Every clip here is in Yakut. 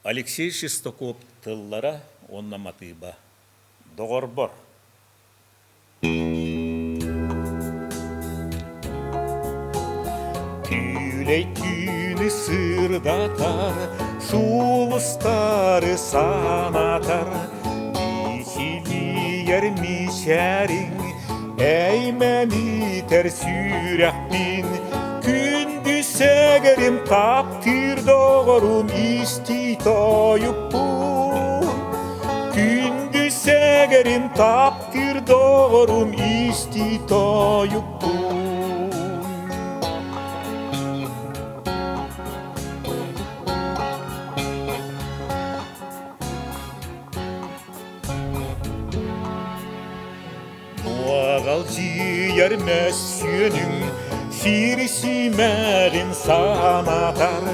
Алексей Шестаков тыллара уонна матыыба Доҕорбор Күүлэй түүнү сырдатар, сулустары санатар, Мичилийэр мичээриҥ, эймэнитэр сүрэхпин, Күндү сэгэрим таптыыр доҕорум истии тойукпун. Күндү сэгэрим таптыыр доҕорум истии тойукпун. Нуоҕалдьыйар мөссүөнүҥ сир симэҕин санатар,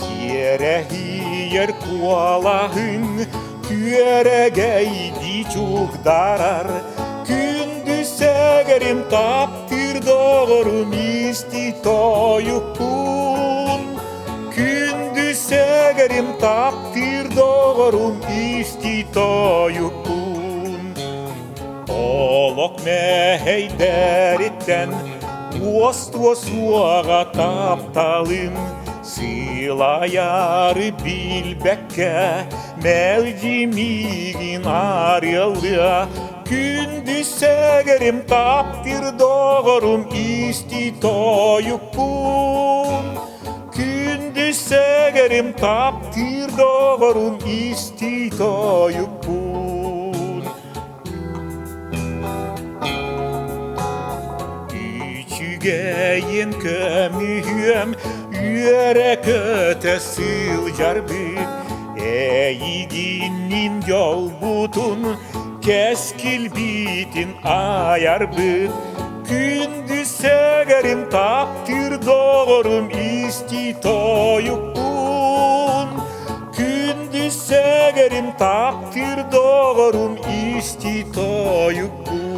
Дьиэрэһийэр куолаһыҥ күөрэгэйдии чугдарар. Күндү сэгэрим таптыыр доҕорум исти тойукпун. Күндү сэгэрим таптыыр доҕорум исти тойукпун. Олох мэһэйдэриттэн уостуо суоҕа тапталын сыылайары билбэккэ мэлдьи миигин арыаллыа күндү сэгэрим таптыыр доҕорум исти тойукпун күндү сэгэрим таптыыр доҕорум исти тойукпун Үчүгэйин көмүһүөм, үөрэ-көтө сылдьарбыт, Эйигиннин дьолбутун, кэскилбитин айарбыт. Күндү сэгэрим таптыыр доҕорум исти тойукпун. Күндү сэгэрим таптыыр доҕорум исти тойукпун.